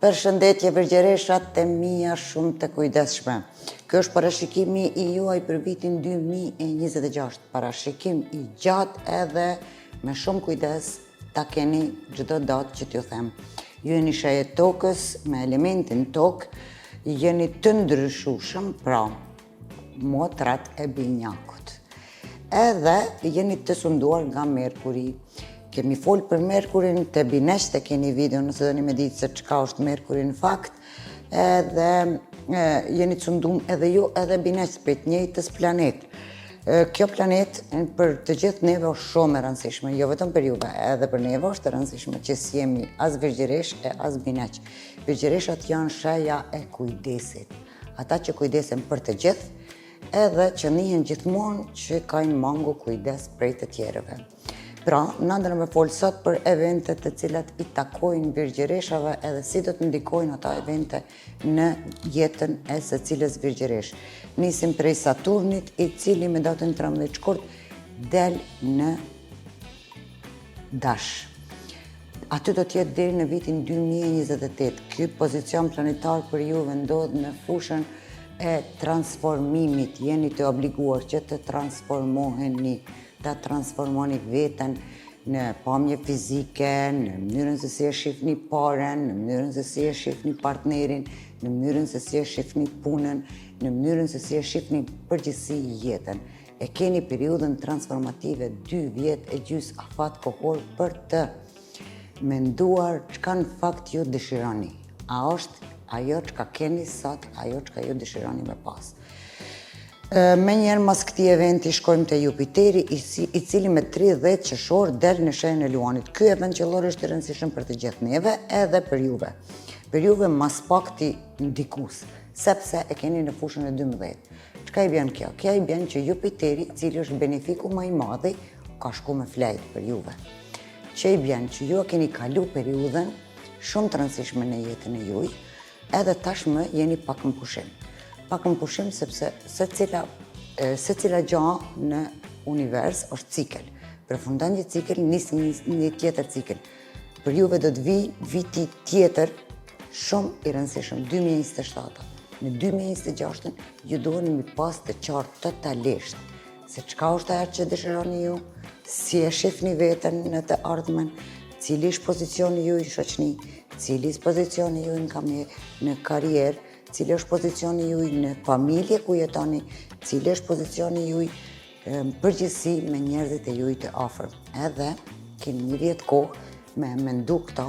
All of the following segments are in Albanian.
Përshëndetje virgjëreshat e mia shumë të kujdesshme. Ky është parashikimi i juaj për vitin 2026. Parashikim i gjatë edhe me shumë kujdes ta keni çdo datë që t'ju them. Ju jeni shenjë e tokës me elementin tokë, jeni të ndryshueshëm, pra motrat e binjakut. Edhe jeni të sunduar nga Merkuri. Kemi folë për Merkurin te binjaqtë e keni video nëse doni me ditë se çka është Merkuri në fakt. Edhe e, jeni të sundum edhe ju edhe binjaqtë prej të njëjtës planet. Kjo planet për të gjithë neve është shumë e rëndësishme, jo vetëm për juve, edhe për neve është e rëndësishme që s'jemi as virgjëresh e as binjaq. Virgjëreshat janë shenja e kujdesit. Ata që kujdesen për të gjithë, edhe që nihen gjithmonë që kanë mangu kujdes prej të tjerëve. Pra, na do me folë sot për eventet të cilat i takojnë virgjëreshave edhe si do të ndikojnë ata evente në jetën e secilës virgjëreshë. Nisim prej Saturnit, i cili me datën 13 shkurt del në Dash. Aty do të jetë deri në vitin 2028. Ky pozicion planetar për ju ndodh në fushën e transformimit. Jeni të obliguar që të transformoheni, ta transformoni veten në pamje fizike, në mënyrën se si e shihni paren, në mënyrën se si e shihni partnerin, në mënyrën se si e shihni punën, në mënyrën se si e shihni përgjithësi jetën. E keni periudhën transformative 2 vjet e gjys afat kohor për të menduar çka në fakt ju dëshironi. A është ajo çka keni sot, ajo çka ju dëshironi me pas. Menjëherë mas këtij eventi shkojmë te Jupiteri, i, si, i cili me 30 qershor del në shenjën e Luanit. Ky event qiellor është i rëndësishëm për të gjithë neve edhe për juve. Për juve mas pakti ndikus, sepse e keni në fushën e 12. Çka i bjen kjo? Kjo i bjen që Jupiteri, i cili është benefiku më i madhi, ka shku me flejt për juve. Që i bjen që ju e keni kalu periudhën shumë të rëndësishme në jetën e juj, edhe tashmë jeni pak në pushim. Pak në pushim sepse secila, secila gja në univers është cikël. Përfundon një cikël, nis një, një tjetër cikël. Për juve do të vi viti tjetër shumë i rëndësishëm, 2027. Në 2026 ju duheni mi pas të qartë totalisht se çka është ajo që dëshironi ju, si e shihni veten në të ardhmen, cili është pozicioni juaj në shoqëni, cili është pozicioni juaj në kamë, në karrierë, cili është pozicioni juaj në familje ku jetoni, cili është pozicioni juaj në përgjithësi me njerëzit e juaj të afërm. Edhe keni një vjet kohë me mendu këto,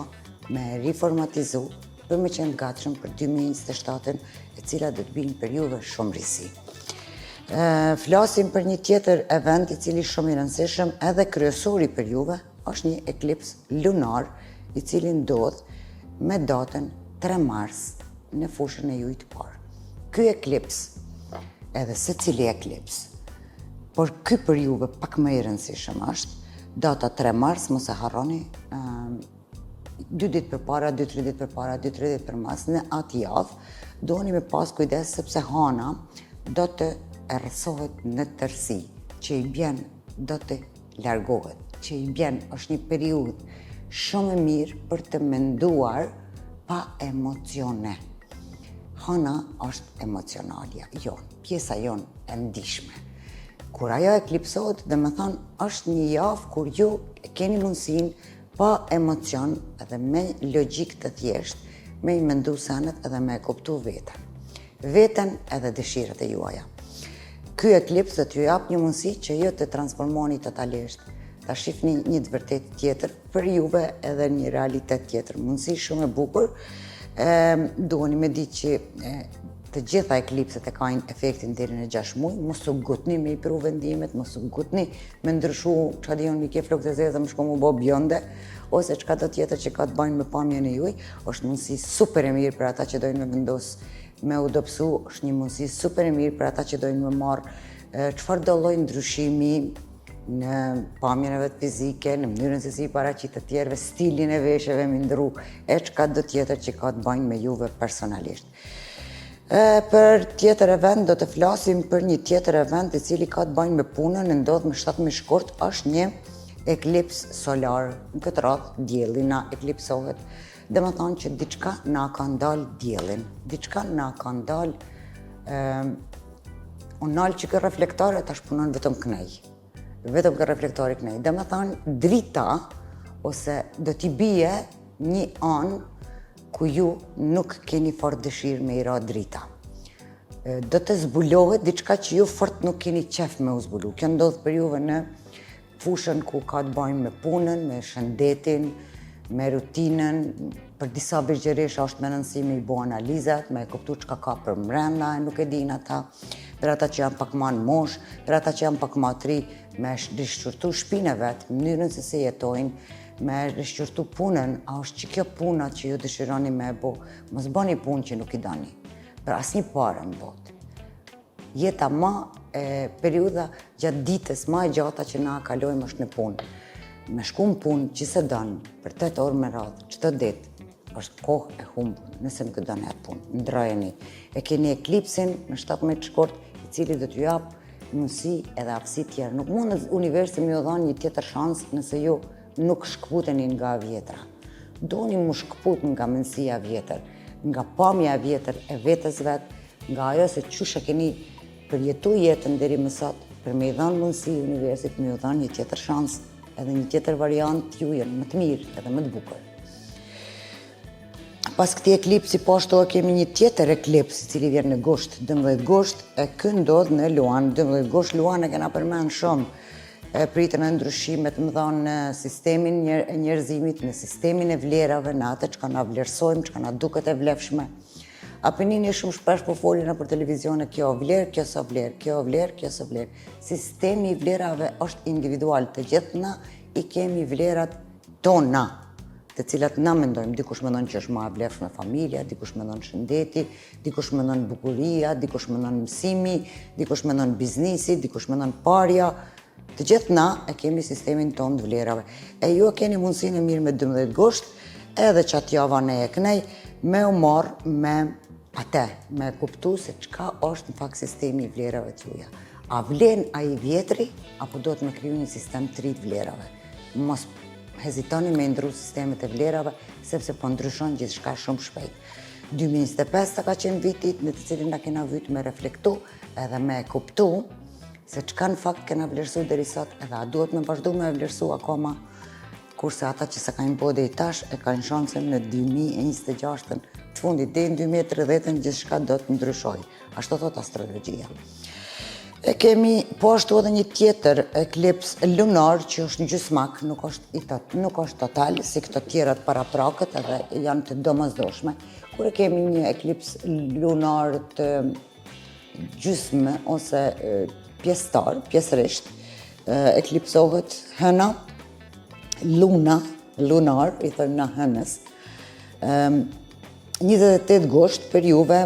me riformatizu, për me qenë të gatshëm për 2027-ën, e cila do të binë për juve shumë risi. Flasim për një tjetër event i cili shumë i rëndësishëm edhe kryesori për juve, është një eklips lunar i cili ndodh me datën 3 mars në fushën e juj të parë. Ky eklips, edhe secili eklips, por ky për juve pak më i rëndësishëm është, data 3 mars, mos e harroni, dy ditë përpara, dy, tri ditë përpara, dy, tri ditë përmas, në atë javë, duheni me pas kujdes sepse hana do të errësohet në tërsi, që i bjen do të largohet, që i bjen është një periudhë shumë e mirë për të menduar pa emocione. Hana është emocionalja jonë, pjesa jonë e ndishme. Kur ajo eklipsohet, domethonë, është një javë kur ju keni mundësinë pa emocion edhe me logjikë të thjeshtë, me i mendu senet edhe me e kuptu veten. Veten edhe dëshirat e juaja. Ky eklips do t'ju jap një mundësi që ju të transformoni totalisht, ta shihni një të vërtetë tjetër për juve edhe një realitet tjetër. Mundësi shumë e bukur. Ë duheni me ditë që e, të gjitha eklipset e kanë efektin deri në 6 muaj, mos u ngutni me i pru vendimet, mos u ngutni me ndryshu, çka di unë, i ke flokët e zeza, më shko mu bo bjonde, ose çka do tjetër që ka të bajnë me pamjen e juj, është mundësi super e mirë për ata që dojnë me vendos me u dobësu, është një mundësi super e mirë për ata që dojnë me marrë çfarë do lloj ndryshimi në pamjen e vet fizike, në mënyrën se si i paraqit të tjerëve, stilin e veshjeve mi ndru, e çka do tjetër që ka të bajnë me juve personalisht. E, për tjetër event do të flasim për një tjetër event i cili ka të bajnë me punën, e ndodh me 17 shkurt, është një Eklips solar, në këtë radhë dielli na eklipsohet, domethonë që diçka na ka ndalë diellin, diçka na ka ndalë, u nalë që ky reflektor e tash punon vetëm knej, vetëm ky reflektori knej. Domethonë, drita, ose do t'i bie një anë ku ju nuk keni fort dëshirë me i ra drita. Do të zbulohet diçka që ju fort nuk keni qef me u zbulu. Kjo ndodh për juve në fushën ku ka të bajnë me punën, me shëndetin, me rutinën, për disa virgjëresha është me rëndësi me i bo analizat, me e kuptu çka ka për mrenda, e nuk e din ata, për ata që janë pak ma në moshë, për ata që janë pak ma të ri, me rishqyrtu shpinë e vet, mënyrën se si jetojnë, me rishqyrtu punën, a është që kjo puna që ju dëshironi me e bo, mos boni punë që nuk i doni, për asnjë pare në botë. Jeta ma e periudha gjatë ditës ma e gjata që na kalojmë është në punë. Me shku në punë që s'e don për 8 orë me radhë, çdo ditë, është kohë e humbur, nëse nuk e doni atë punë, ndrojeni. E keni eklipsin në 17 shkurt, i cili do t'ju japë mundësi edhe aftësi tjera. Nuk mund universi me ju dhanë një tjetër shans nëse ju nuk shkëputeni nga e vjetra. Doni mu shkëput nga mendësia e vjetër, nga pamja e vjetër e vetes vet, nga ajo se qysh e keni përjetu jetën deri më sot, për me i dhanë mundësi universit me ju dhanë një tjetër shans edhe një tjetër variant jujën, më të mirë edhe më të bukur. Pas këtij eklipsi, po ashtu e kemi një tjetër eklips, i cili vjen në gusht, 12 gusht, e ky ndodh në Luan, 12 gusht, Luan e kena përmend shumë, e pritën e ndryshime të mëdha në sistemin e njerëzimit, në sistemin e vlerave, në atë çka na vlerësojmë, çka na duket e vlefshme. A po nini shumë shpesh po folin nëpër televizione, kjo vlerë, kjo s'o vlerë, kjo vlerë, kjo s'o vlerë. Sistemi i vlerave është individual, të gjithë na i kemi vlerat tona, të cilat na mendojmë, dikush mendon që është ma e vlefshme familja, dikush mendon shëndeti, dikush mendon bukuria, dikush mendon mësimi, dikush mendon biznisi, dikush mendon parja, të gjithë na e kemi sistemin tonë të vlerave. E ju e keni mundësinë e mirë me 12 gusht, edhe qatë java ne e knej, me u marrë me ate, me kuptu se çka është në fakt sistemi i vlerave të juja. A vlen ai i vjetri, apo duhet me kriju një sistem të ri të vlerave? Mos hezitoni me ndru sistemet e vlerave, sepse po ndryshon gjithçka shumë shpejt. 2025 ka qenë vitit në të cilin na kena vyt me reflektu edhe me kuptu se çka në fakt kena vlerësu deri sot edhe a duhet me vazhdu me vlerësu akoma kurse ata që s'e kanë bo deri tash e kanë shansën në 2026-ën të fundit deri në 2030-ën gjithçka do të ndryshojë. Ashtu thot astrologjia. E kemi po ashtu edhe një tjetër eklips lunar që është në gjysmak, nuk është, i tot, nuk është total, si këto tjerat paraprakët edhe janë të domosdoshme. Kur e kemi një eklips lunar të gjysmë ose pjesëtar, pjesërisht, eklipsohet hëna, luna, lunar, i thojmë na hënës, 28 gusht për juve,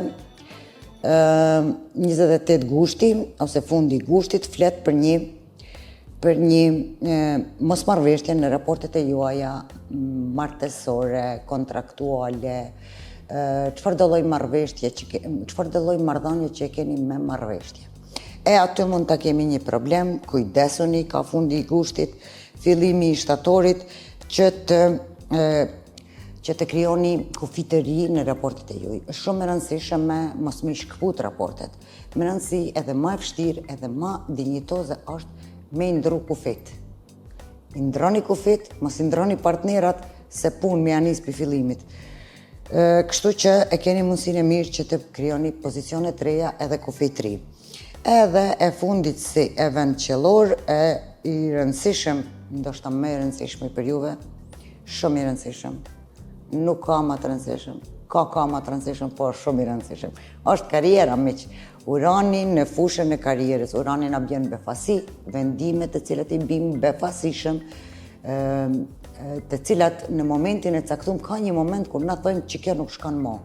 28 gushti, ose fundi i gushtit, flet për një për një mosmarrëveshje në raportet e juaja martesore, kontraktuale, çfarë do lloj marrëveshje që çfarë do lloj marrëdhënie që e keni me marrëveshje. E aty mund ta kemi një problem, kujdesuni ka fundi i gushtit, fillimi i shtatorit që të që të krijoni kufi të ri në raportet e juaj. Është shumë e rëndësishme me mos me i shkëput raportet. Me rëndësi edhe ma e vështirë, edhe ma dinjitoze është me i ndru kufit. I ndroni kufit, mos i ndroni partnerat se punë me ja nis prej fillimit. Kështu që e keni mundësinë e mirë që të krijoni pozicione të reja edhe kufi të ri. Edhe e fundit si event qiellor e i rëndësishëm, ndoshta më i rëndësishmi për juve, shumë i rëndësishëm. Nuk ka më të rëndësishëm. Ka ka më të rëndësishëm, por shumë i rëndësishëm. Është karriera, miq. Urani në fushën e karrierës, urani na bjen befasi, vendimet të cilat i bim befasishëm, të cilat në momentin e caktum ka një moment kur na thojmë që kjo nuk shkon mo.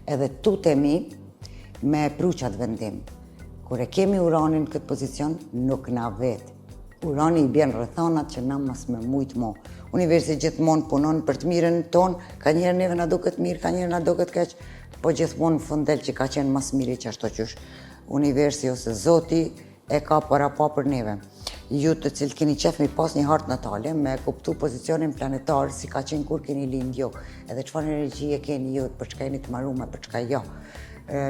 Edhe tutemi me pru qatë vendim. Kur e kemi uranin në këtë pozicion, nuk na vet. Urani i bjen rrethanat që na mos me mujt mo. Universi gjithmonë punon për të mirën tonë, ka njerë neve na duket mirë, ka njerë na duket keq, po gjithmonë në fund del që ka qenë mas miri që ashtu qysh universi ose Zoti e ka parapa për neve. Ju të cilët keni qef me pas një hartë natale, me kuptu pozicionin planetar, si ka qenë kur keni lind ju, edhe çfarë energjie keni ju, për çka jeni të marume, për çka jo.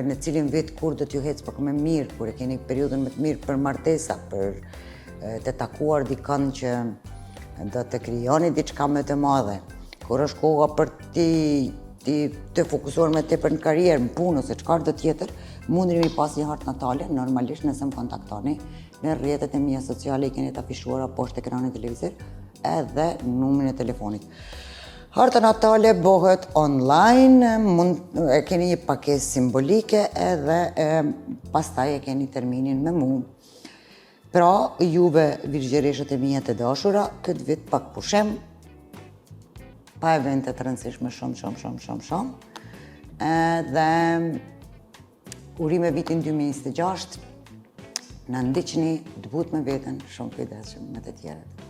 Në cilin vit kur do t'ju hecë pak më mirë, kur e keni periudhën më të mirë për martesa, për të takuar dikën që do të krijoni diçka më të madhe. Kur është koha për ti ti të fokusuar më tepër në karrierë, në punë ose çfarë do tjetër, mundeni mi pas një hartë natale, normalisht nëse më kontaktoni në rrjetet e mia sociale i keni të afishuara poshtë ekranit televizor edhe numrin e telefonit. Harta natale bëhet online, mund e keni një pagesë simbolike edhe e, pastaj e keni terminin me mu. Pra, juve virgjëreshët e mia të dashura, këtë vit pak pushim, pa evente të rëndësishme shumë, shumë, shumë, shumë, shumë. Edhe urime vitin 2026, na ndiqni të butë me veten, shumë kujdesshëm me të tjerët.